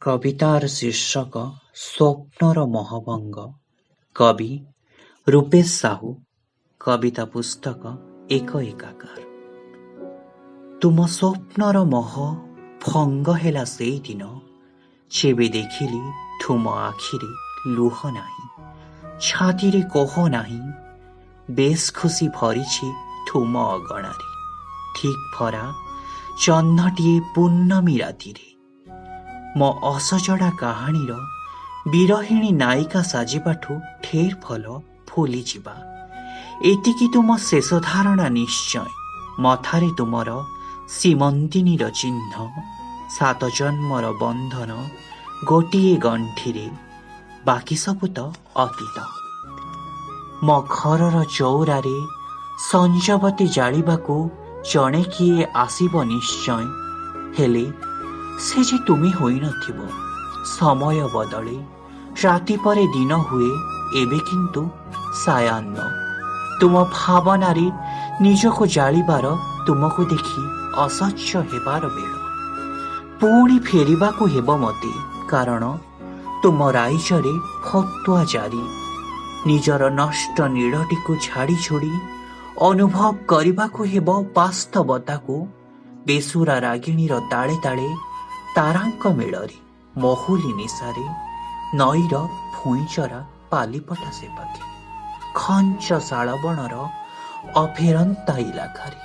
କବିତାର ଶୀର୍ଷକ ସ୍ୱପ୍ନର ମୋହଭଙ୍ଗ। କବି ରୂପେଶ ସାହୁ। କବିତା ପୁସ୍ତକ ଏକ ଏକାକାର। ତୁମ ସ୍ୱପ୍ନର ମୋହ ଭଙ୍ଗ ହେଲା ସେଇଦିନ, ଯେବେ ଦେଖିଲି ତୁମ ଆଖିରେ ଲୁହ ନାହିଁ, ଛାତିରେ କୋହ ନାହିଁ, ବେଶ୍ ଖୁସି ଭରିଛି ତୁମ ଅଗଣାରେ, ଠିକ୍ ଭରା ଜହ୍ନଟିଏ ପୂର୍ଣ୍ଣମୀ ରାତିରେ। ମୋ ଅସଜଡ଼ା କାହାଣୀର ବିରହିଣୀ ନାୟିକା ସାଜିବାଠୁ ଢେର ଭଲ ଭୁଲିଯିବା। ଏତିକି ତୁମ ଶେଷ ଧାରଣା ନିଶ୍ଚୟ। ମଥାରେ ତୁମର ସୀମନ୍ତିନୀର ଚିହ୍ନ, ସାତ ଜନ୍ମର ବନ୍ଧନ ଗୋଟିଏ ଗଣ୍ଠିରେ, ବାକି ସବୁ ତ ଅତୀତ। ମୋ ଘରର ଚଉରାରେ ସଞ୍ଜବତୀ ଜାଳିବାକୁ ଜଣେ କିଏ ଆସିବ ନିଶ୍ଚୟ, ହେଲେ ସେ ଯେ ତୁମେ ହୋଇନଥିବ। ସମୟ ବଦଳେ, ରାତି ପରେ ଦିନ ହୁଏ, ଏବେ କିନ୍ତୁ ସାୟାହ୍ନ। ତୁମ ଭାବନାରେ ନିଜକୁ ଜାଳିବାର, ତୁମକୁ ଦେଖି ଅସହ୍ୟ ହେବାର ବେଳ। ପୁଣି ଫେରିବାକୁ ହେବ ମତେ, କାରଣ ତୁମ ରାଇଜରେ ଫତୁଆ ଜାରି। ନିଜର ନଷ୍ଟ ନୀଡ଼ଟିକୁ ଝାଡ଼ି ଝୁଡ଼ି ଅନୁଭବ କରିବାକୁ ହେବ ବାସ୍ତବତାକୁ, ବେସୁରା ରାଗିଣୀର ତାଳେ ତାଳେ, ତାରାଙ୍କ ମେଳରେ, ମହୁଲି ନିଶାରେ, ନଈର ଭୁଇଁଚରା ପାଲିପଟା ସେପାଖେ, ଘଞ୍ଚ ଶାଳବଣର ଅଫେରନ୍ତା ଇଲାକାରେ।